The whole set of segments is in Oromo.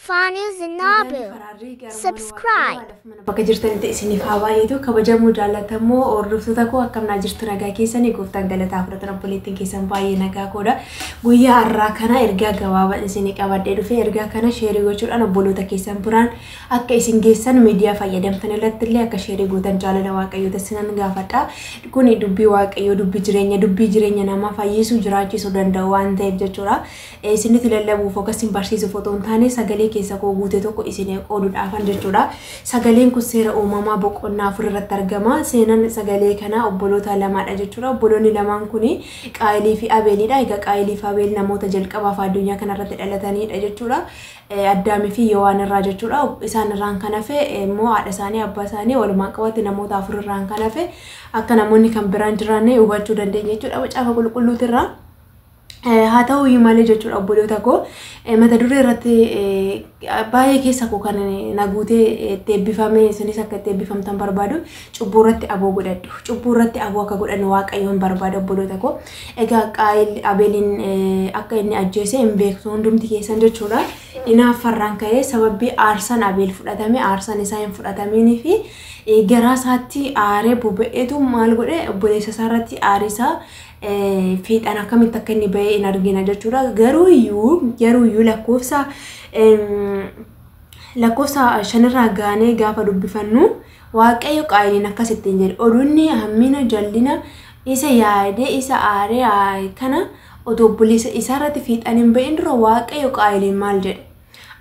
Fanu Zinabu. Subscribe. Bakka jirtanitti isiniif haa baay'atu. Kabajamoo, jaallatamoo hordoftoota koo, akkamnaa jirtu? Nagaa keessanii? Gooftaan galataa fudhatan. Obboleettiin keessan baay'ee nagaa koodha. Guyyaa har'aa kana ergaa gabaabaa isinii qabadhee dhufe. Ergaa kana share gochuudhaan obboloota keessan biraan akka isin geessan, miidiyaa fayyadamtan irratti illee akka share gootan jaalala Waaqayyoota isinan gaafadha. Kuni dubbii Waaqayyoo, dubbii jireenya, dubbii jireenya namaa fayyisuu, jiraachisuu danda'u waan ta'eef jechuudha. Isinitti lallabuuf yookaan isin barsiisuuf otoo hin taane, sagalee keessa koo guute tokko isin qooduudhaafan jechuudha. Sagaleen kun Seera Uumamaa boqonnaa 4 irratti argama. Seenaan sagalee kana obboloota lamaadha jechuudha. Obboloonni lamaan kun Qaayilii fi Abeelidha. Egaa Qaayilii fi Abeel namoota jalqabaaf addunyaa kanarratti dhalatanidha jechuudha. Addaamii fi Yowaan irraa jechuudha. Isaan irraan kan hafe immoo haadha isaanii, abbaa isaanii, walumaa qabatti namoota afur irraan kan hafe akka namoonni kan biraan jiraanne hubachuu dandeenya jechuudha. Macaafa Qulqulluutirraa. Haa ta'u iyyuu malee jechuudha, obboloota koo, mata duree irratti baay'ee keessa koo kan na guutee itti eebbifame, isinis akka itti eebbifamtan barbaadu, cubbuu irratti aboo godhadhu. Cubbuu irratti aboo akka godhannu Waaqayyoon barbaada, obboloota koo. Egaa Qaayil Abeeliin akka inni ajjeese hin beektu hundumti keessan jechuudha. Inaaffarraan ka'ee, sababii aarsaan Abeel fudhatame aarsaan isaa hin fudhatamiinii fi garaa isaatti aaree boba'eetu maal godhe? Obboleessa isaa irratti aarii isaa fiixaan akkamitti akka inni bahee hin argina jechuudha. Garuu iyyuu lakkoofsa 5rraa gaanee gaafa dubbifannu, Waaqayyo Qaayiliin akkasittiin jedhe: oduunni hammina jallina isa yaadee isa aaree kana otoo obboleessa isaarratti fiixaan hin bahin dura, Waaqayyo Qaayiliin maal jedhe?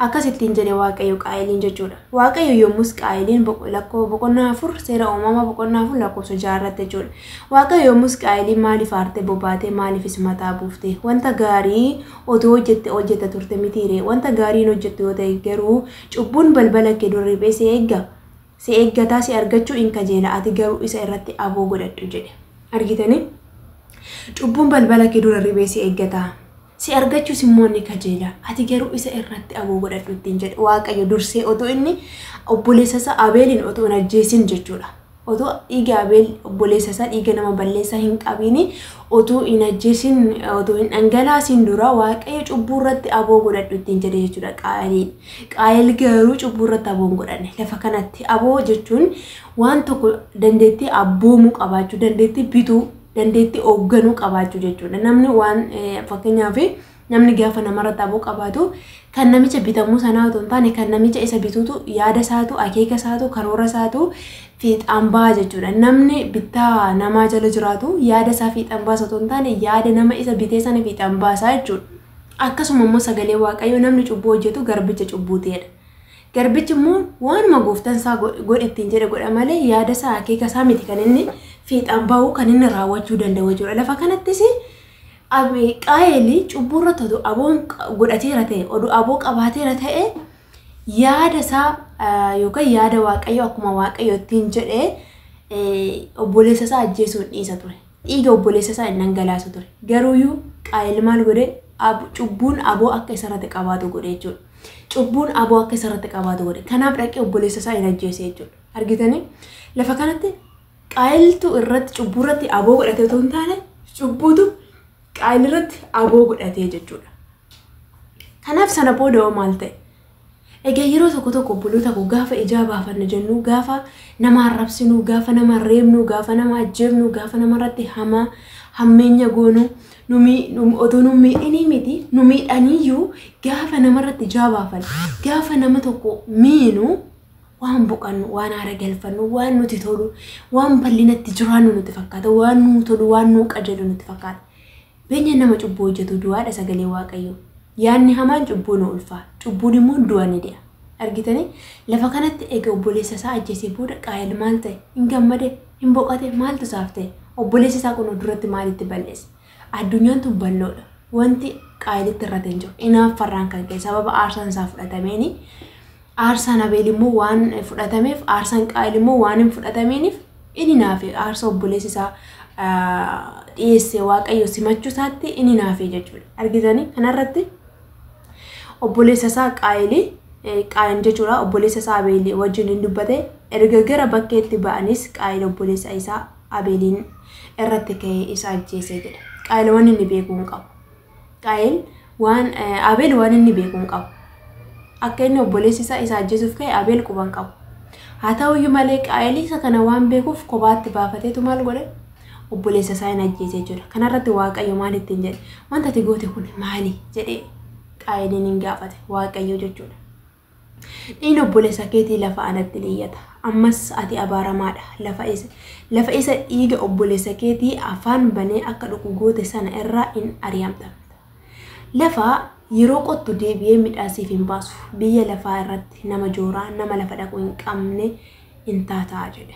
Akkasittiin jedhe Waaqayyo Qaayiliin jechuudha. Waaqayyo yommus Qaayiliin, lakkoo boqonnaa 4, Seera Uumamaa boqonnaa 4 lakkoofsa 6 irratti jechuudha. Waaqayyo yommus Qaayiliin, "Maaliif aarte bobaate? Maaliifis mataa buufte? Wanta gaarii otoo hojjette hojjetta turte mitiire? Wanta gaarii hin hojjettu yoo ta'e garuu cubbuun balbala kee dura riphee si eegga. Si eeggataa, si argachuu in kajeela, ati garuu isa irratti aboo godhadhu" jedhe. Argitanii? Cubbuun balbala kee dura riphee si eeggataa. Si argachuus immoo ni kajeela. Ati garuu isa irratti aboo godhadhu ittiin jedhe Waaqayyo, dursee otoo inni obboleessa isaa Abeeliin otoo hin ajjeesin jechuudha. Otoo dhiiga Abeel obboleessa isaa, dhiiga nama balleessaa hin qabiini, otoo hin ajjeesin, otoo hin dhangalaasin dura, Waaqayyo cubbuu irratti aboo godhadhu ittiin jedhe jechuudha Qaayiliin. Qaayil garuu cubbuu irratti aboo hin godhanne. Lafa kanatti aboo jechuun waan tokko dandeettii abboomuu qabaachuu, dandeettii bituu, dandeettii hoogganuu qabaachuu jechuudha. Namni waan, fakkeenyaaf, namni gaafa namarratti aboo qabaatu, kan namicha bitamuu sanaa otoo hin taane, kan namicha isa bituutu yaada isaatu, akeeka isaatu, karoora isaatu fiixaan baha jechuudha. Namni bittaa namaa jala jiraatu yaada isaa fiixaan baasa otoo hin taane, yaada nama isa bitee sana fiixaan baasaa jechuudha. Akkasuma immoo sagalee Waaqayyoo, namni cubbuu hojjetu garbicha cubbuuteedha. Garbichi immoo waanuma gooftaan isaa godhe ittiin jedhe godha malee, yaada isaa, akeeka isaa miti kan inni fiixaan bahu, kan inni raawwachuu danda'u jechuudha. Lafa kanattis Qaayeli cubbuu irratti oduu aboon godhateera ta'e, oduu aboo qabaateera ta'e, yaada isaa yookaan yaada Waaqayyo, akkuma Waaqayyo ittiin jedhee obboleessa isaa ajjeesuun dhiisa ture. Dhiiga obboleessa isaa hin dhangalaasu ture. Garuuyyuu Qaayel maal godhe? Cubbuun aboo akka isarratti qabaatu godhe jechuudha. Cubbuun aboo akka isarratti qabaatu godhe. Kanaaf dhaqee obboleessa isaa hin ajjeese jechuudha. Argitanii? Lafa kanatti Qaayiltu irratti cubbuu irratti aboo godhate otoo hin taane, cubbuutu Qaayil irratti aboo godhatee jechuudha. Kanaaf sana booda hoo maal ta'e? Egaa yeroo tokko tokko, obboloota koo, gaafa ijaa baafanna jennu, gaafa nama arrabsinu, gaafa nama reebnu, gaafa nama ajjeefnu, gaafa namarratti hamaa hammeenya goonu, otoo nu miidhinii miti, nu miidhaniyyuu, gaafa namarratti ijaa baafannu, gaafa nama tokko miinu, waan boqannu, waan haara galfannu, waan nuti tolu, waan bal'inatti jiraannu nuti fakkaata, waan nuu tolu, waan nuu qajeelu nuti fakkaata. Beenyaan nama cubbuu hojjetu du'aadha sagalee Waaqayyoo. Yaadni hamaan cubbuu nu ulfaa. Cubbuun immoo du'a ni di'a. Argitanii? Lafa kanatti egaa obboleessa isaa ajjeesee booda Qaayil maal ta'e? Hin gammade? Hin boqate? Maaltu isaaf ta'e? Obboleessi isaa kun duratti maalitti balleesse? Addunyaan tun bal'oodha. Wanti Qaayilitti irratti hin jiru. Inaaffarraan kan ka'e, sababa aarsaan isaa fudhatameeni. Aarsaan Abeel immoo waan fudhatameef, aarsaan Qaayil immoo waan hin fudhataminiif, inni naafe. Aarsaa obboleessi isaa dhiyeesse Waaqayyo simachuu isaatti inni naafe jechuudha. Argitanii? Kanarratti obboleessa isaa Qaayili, Qaayin jechuudha, obboleessa isaa Abeel wajjin hin dubbate. Erga gara bakkeetti ba'anis Qaayil obboleessa isaa Abeeliin irratti ka'ee isa ajjeese jedha. Qaayil waan inni beekuu hin qabu. Qaayil waan Abeel waan inni beekuu hin qabu. Akka inni obboleessi isaa isa ajjeesuuf ka'e Abeel quban qabu. Haa ta'uyyuu malee Qaayil isa kana waan beekuuf kophaatti baafateetu maal godhe? Obboleessa isaa hin ajjeese jechuudha. Kanarratti Waaqayyo maal ittiin jedhe? Wanta ati goote kun maali? Jedhee Qaayiliin hin gaafate Waaqayyo jechuudha. Dhiigni obboleessa keetii lafa anatti iyyata. Ammas ati abaaramaadha. Lafa isa dhiiga obboleessa keetii afaan banee akka dhugu goote sana irraa in ari'amta. Lafa yeroo qottu deebi'ee midhaasiif hin baasu. Biyya lafaa irratti nama jooraa, nama lafa dhaqu hin qabne hin taataa jedhe.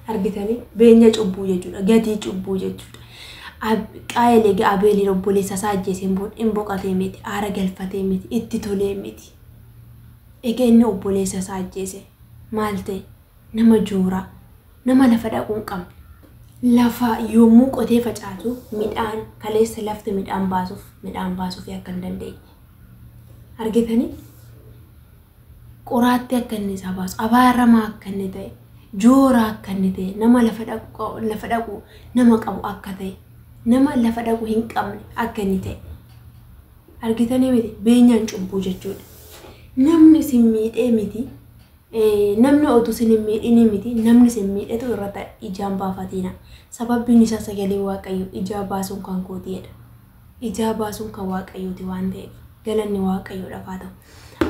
Argitanii beenya cubbuu jechuudha. Gatii cubbuu jechuudha. Qaayil egaa Abeeliin obboleessa isaa ajjeeseen booda hin boqotee miti, aara galfatee miti, itti tolee miti. Egaa inni obboleessa isaa ajjeese maal ta'e? Nama jooraa, nama lafa dhaquu hin qabne. Lafa yommuu qotee facaasu midhaan kaleessa lafti midhaan baasuuf akka hin dandeenye. Argitanii? Qoraatti akka inni isaa baasu, abaaramaa akka inni ta'e, jooraa akka inni ta'e, nama lafa dhaqu nama qabu akka ta'e, nama lafa dhaqu hin qabne akka inni ta'e. Argitanii miti? Beenyaan cubbuu jechuudha. Namni isin miidhee miti. Namni otuu isin hin miidhinii miti. Namni isin miidhetu irratti ijaan baafatiina. Sababbiin isaa sagalee Waaqayyo ijaa baasuun kan kootiidha. Ijaa baasuun kan Waaqayyooti waan ta'eef galanni Waaqayyoodhaaf haa ta'u.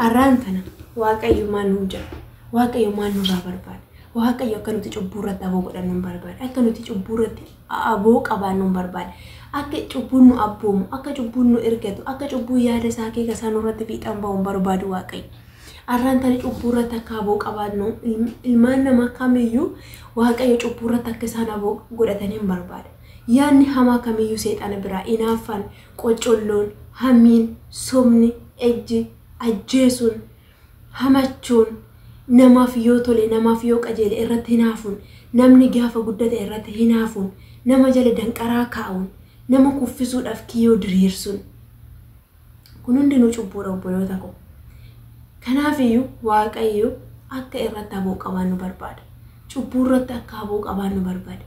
Har'aan kana Waaqayyo maal nuun jedha? Waaqayyo maal nurraa barbaada? Waaqayyo akka nuti cubbuu irratti aboo godhannu hin barbaada. Akka nuti cubbuu irratti aboo qabaannu hin barbaada. Akka cubbuun nu abboomu, akka cubbuun nu ergatu, akka cubbuun yaada isaa akeeka isaa nurratti fiixan ba'u hin barbaadu Waaqayyo. Har'aan tana cubbuu irratti akka aboo qabaannu, ilmaan namaa kamiyyuu Waaqayyo cubbuu irratti akka isaan aboo godhatan hin barbaada. Yaadni hamaa kamiyyuu seexana biraa, inaaffaan, qoccolloon, hamiin, sobni, ejji, ajjeesuun, hamachuun, namaaf yoo tole, namaaf yoo qajeele irratti hinaafuun, namni gaafa guddate irratti hinaafuun, nama jala danqaraa kaa'uun, nama kuffisuudhaaf kiyyoo diriirsuun. Kun hundinuu cubbuudha, obboloota koo. Kanaafiyyuu Waaqayyo akka irratti aboo qabaannu barbaada. Cubbuu irratti akka aboo qabaannu barbaada.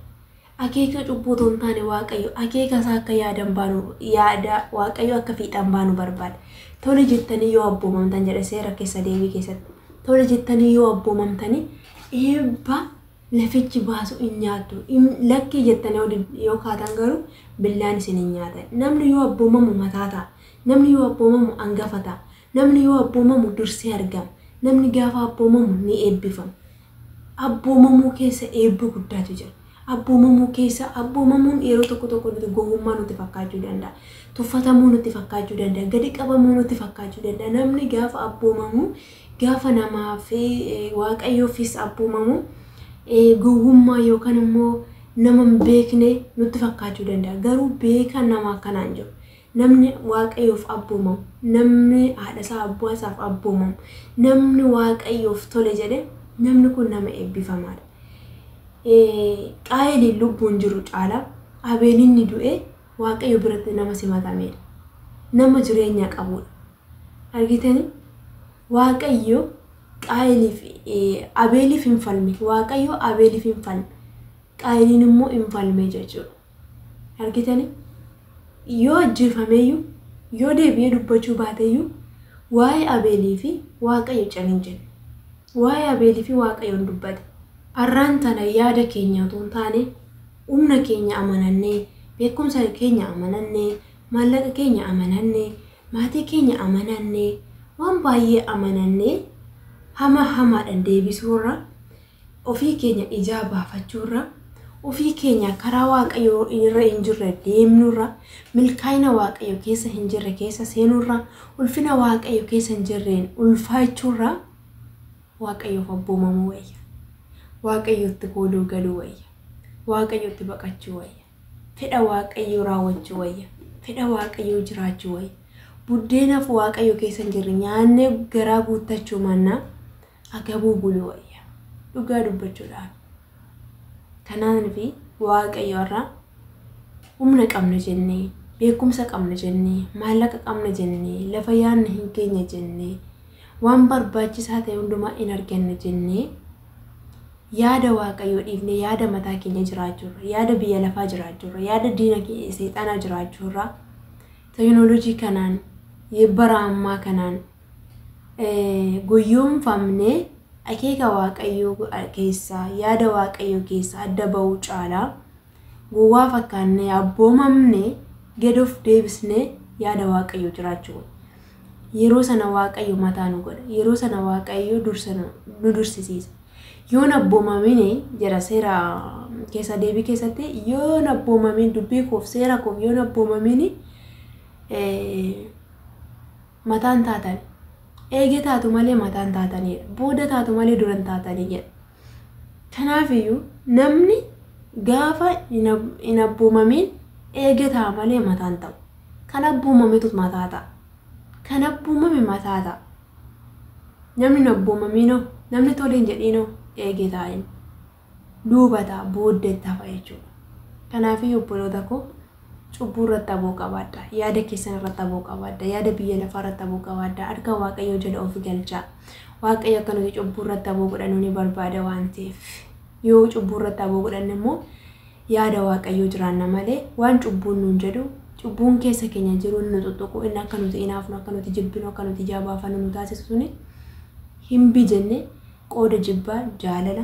Akeeka cubbuu otoo hin taane Waaqayyo akeeka isaa akka yaadan baanu, yaada Waaqayyo akka fiixan baanu barbaada. Tole jettanii yoo abboomamtan jedha seera keessa deebii keessatti. Tole jettanii yoo abboomamtanii eebba lafichi baasu hin nyaattu. Lakkii jettanii yoo kaatan garuu billaan isin hin nyaatan. Namni yoo abboomamu mataa ta'a. Namni yoo abboomamu hangafa ta'a. Namni yoo abboomamu dursee argama. Namni gaafa abboomamu ni eebbifama. Abboomamuu keessa eebba guddaatu jira. Abboomamuu keessa, abboomamuun yeroo tokko tokko nuti gowwummaa nutti fakkaachuu danda'a. Tuffatamuu nutti fakkaachuu danda'a. Gadi qabamuu nutti fakkaachuu danda'a. Namni gaafa abboomamu, gaafa namaa fi Waaqayyoofis abboomamu, gowwummaa yookaan immoo nama hin beekne nutti fakkaachuu danda'a. Garuu beekaan nama akkanaan jiru. Namni Waaqayyoof abboomamu, namni haadha isaa abbaa isaaf abboomamu, namni Waaqayyoof tole jedhe, namni kun nama eebbifamaadha. Qaayiliin lubbuun jiru caalaa Abeelinni du'e Waaqayyo biratti nama simatamedha. Nama jireenya qabudha. Argitanii? Waaqayyo Qaayiliif Abeeliif hin falme. Waaqayyo Abeeliif hin falme. Qaayiliin immoo hin falme jechuudha. Argitanii? Yoo ajjeefameyyuu, yoo deebi'ee dubbachuu baateyyuu, waa'ee Abeelii fi Waaqayyo calin jenne. Waa'ee Abeelii fi Waaqayyoon dubbate. Har'aan tana yaada keenya otoo hin taane humna keenya amanannee, beekumsa keenya amanannee, maallaqa keenya amanannee, maatii keenya amanannee, waan baay'ee amanannee hama hamaadhaan deebisuurra, ofii keenya ijaa baafachuurra, ofii keenya karaa Waaqayyoo irra hin jirre deemnurra, milkaa'ina Waaqayyo keessa hin jirre keessa seenurra, ulfina Waaqayyo keessa hin jirreen ulfaachuurra Waaqayyoof abboomamuu wayya. Waaqayyotti kooluu galuu wayya. Waaqayyotti baqachuu wayya. Fedha Waaqayyoo raawwachuu wayya. Fedha Waaqayyoo jiraachuu wayya. Buddeenaaf Waaqayyo keessa hin jirre nyaannee garaa guuttachuu mannaa agabuu buluu wayya. Dhugaa dubbachuudhaaf. Kanaaf Waaqayyo irraa humna qabna jennee, beekumsa qabna jennee, maallaqa qabna jennee, lafa yaadne hin geenye jennee, waan barbaachisaa ta'e hundumaa hin arganne jennee yaada Waaqayyoo dhiifnee yaada mataa keenya jiraachuurra, yaada biyya lafaa jiraachuurra, yaada diina seexanaa jiraachuurra, teknoolojii kanaan, bara ammaa kanaan Guyyoomfamnee akeeka Waaqayyoo keessaa, yaada Waaqayyoo keessaa adda ba'uu caalaa gowwaa fakkaannee abboomamnee gad of deebisnee yaada Waaqayyoo jiraachuu. Yeroo sana Waaqayyo mataa nu godha. Yeroo sana Waaqayyo dursa nu dursisiisa. Yoon abboomamine jedha seera keessa deebii keessatti, yoon abboomamin dubbii koof seera koof yoon abboomamin mataan taatan. Eegee taatu malee mataan taatanidha. Booda taatu malee duran taatanii jedha. Kanaafiyyuu namni gaafa hin abboomamin eegee ta'a malee mataan ta'u. Kan abboomametu mataa ta'a. Kan abboomame mataa ta'a. Namni hin abboomaminoo, namni tole hin jedhinoo eegee ta'a inni. Duuba ta'a, booddee ta'a jechuudha. Kanaafiyyuu obboloota koo, cubbuu irratti aboo qabaadha. Yaada keessan irratti aboo qabaadha. Yaada biyya lafaa irratti aboo qabaadha. Harka Waaqayyoo jala of galchaa. Waaqayyo akka nuti cubbuu irratti aboo godhannu ni barbaada waan ta'eef. Yoo cubbuu irratti aboo godhanne immoo yaada Waaqayyoo jiraanna malee waan cubbuun nuun jedhu, cubbuun keessa keenya jiru inni nu tuttuqu, inni akka nuti hinaafnu, akka nuti jibbinu, akka nuti ijaa baafannu nu taasisu suni hin bijenne. Qooda jibbaa jaalala,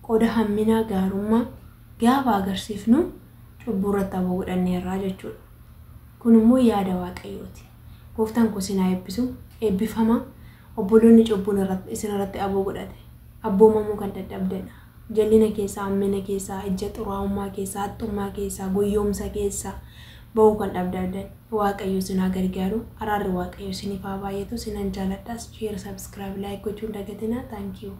qooda hamminaa gaarummaa gaafa agarsiifnu cubbuu irratti aboo godhanneerraa jechuudha. Kun immoo yaada Waaqayyooti. Gooftaan koo isin haa eebbisu. Eebbifama. Obboloonni cubbuun isin irratti aboo godhate, abboomamuu kan dadhabdanidha. Jallina keessaa, hammina keessaa, ija xuraa'ummaa keessaa, haxxummaa keessaa, goyyoomsa keessaa ba'uu kan dhabdan, Waaqayyo isin haa gargaaru. Araarri Waaqayyo isiniif haa baay'atu. Isinan jaaladhaas. Share, subscribe, like gochuun dagatinaa. Thank you.